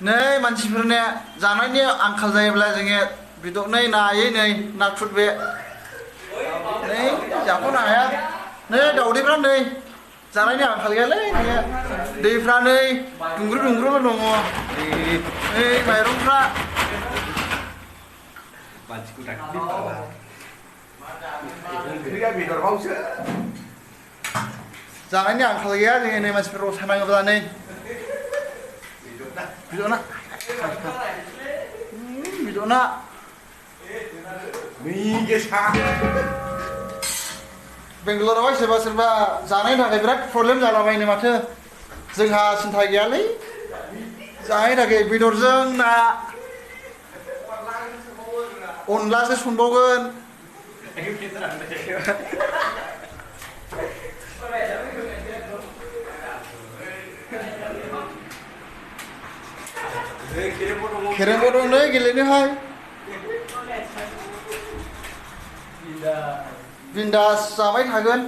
नै मानसिफोरने जानायनि आंखाल जायोब्ला जोङो बेदरनै नायै नै नाथुर बे नै जाख'नो हाया नै दावदैफ्रा नै जानायनि आंखाल गैयालै नै दैफ्रा नै दुंग्रु दङ नै माइरंफ्रा जानायनि आंखाल गैया जोङो नै मानसिफोर रसा नाङोब्ला नै बिदना बिदना बेंगालरावहाय सोरबा जानायनि थाखाय बिराद प्रब्लेम जालाबायनो माथो जोंहा सिन्था गैयालै जानायनि थाखाय बेदरजों ना अनलासो संबावगोन केरेमबो दं नै गेलेनोहाय बिन्दास जाबाय थागोन